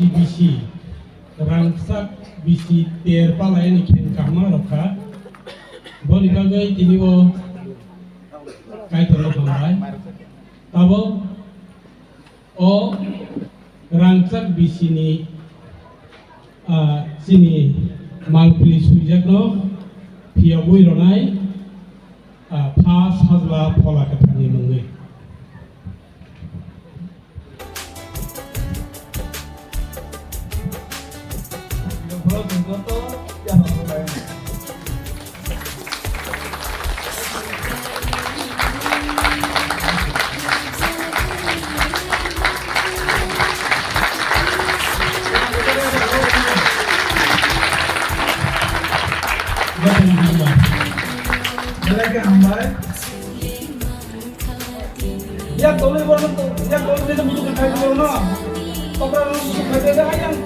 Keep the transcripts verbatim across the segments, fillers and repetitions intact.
bisi, rangchak bisi ter palai ni khen kahma rokha. Boni bagwi tini o Kaitorno hambai. Tabok o rangchak bisini, ah, chini mangpili suijakno phiyogwi rwnai, ah, Pha, Sajla, Phola Kwtharni mungwi. Belai khe hambai. Yak tolwi borok, yak tolwi borok muitu khai borok no. Topra no muitu khai de ayang.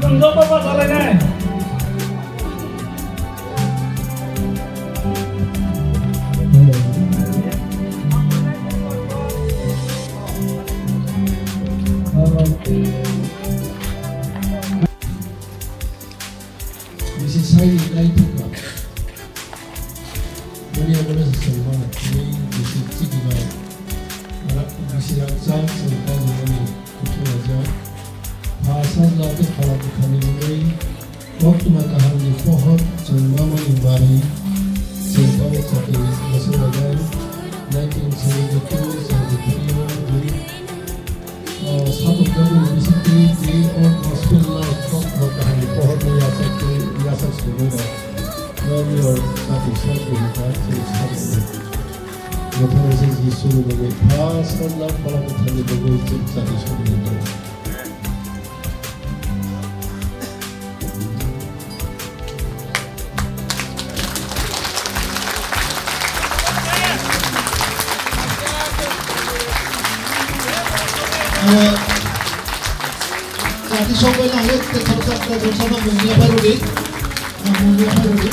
Nwng joto bachalainai. Bisi sai naithok ba. Boni abo no se chwng mano, tini bisi chini bai. Bisi rangchak chwng kaijakmani kuchuk laijak. Pha Sajla tei Phola Kwtharni mungwi koktwma kahamni pohor chwng mamani bari chwng tabuk chati bwswk laijak. Nineteen seventy-two seventy-three o bini O satok jagoni bisingtwi tei o gospel no koktwma kahamni pohorno yachak tei yachak swnamwi rok norokni o chati sokni hwnka chwng sakni. Jotono se Jisuni bagwi Pha Sajla Phola Kwtharni bagwi chwng chati sokni tongo. Chati sokbai na hwlai tei khoroksa tei khoroksa no mungya phai rwdi. Ah, mungya phai rwdi.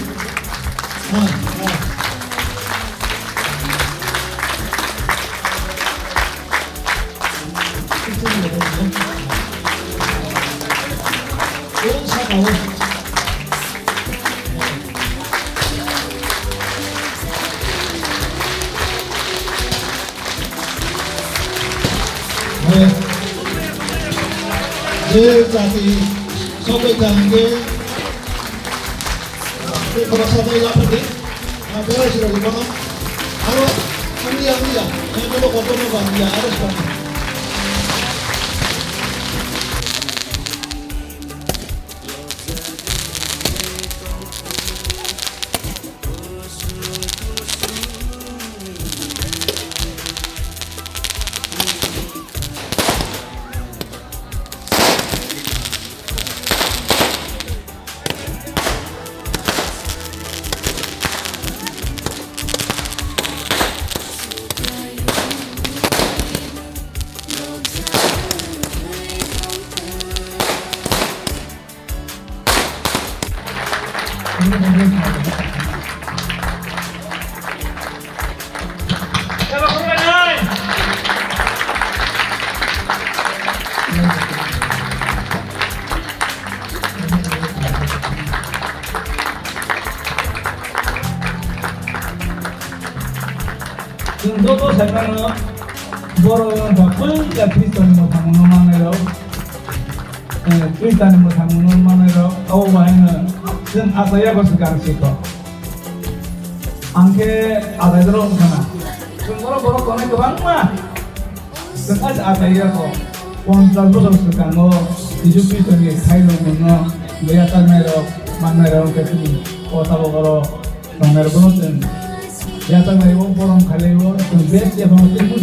Ah, ah. Je jati sokbai tang khe, tei khoroksa bai laphadi. Ah, belai sirok ni bono. Aro, ang ya, ang ya. Ang bono kotor no ba, ang ya, aro sirok. Chwng joto sai mano, borok wngkha puila Khristoni mwsamungno mannairok. Eh, Khristoni mwsamungno mannairok, abo bahaino chwng achaiyaba swkang sikho. Ang khe achaidorok wngkha na. Chwng borok, borok tongnai kwbangma. Chwng aja atai ya kho. Ponchas bosor swkango Jisu Khristoni khairokmungno yakarnairok, mannairok wngkha chini o tabok oro tongnairokno chwng yakarnai o borom khailaibo chwng bek yaphangno tei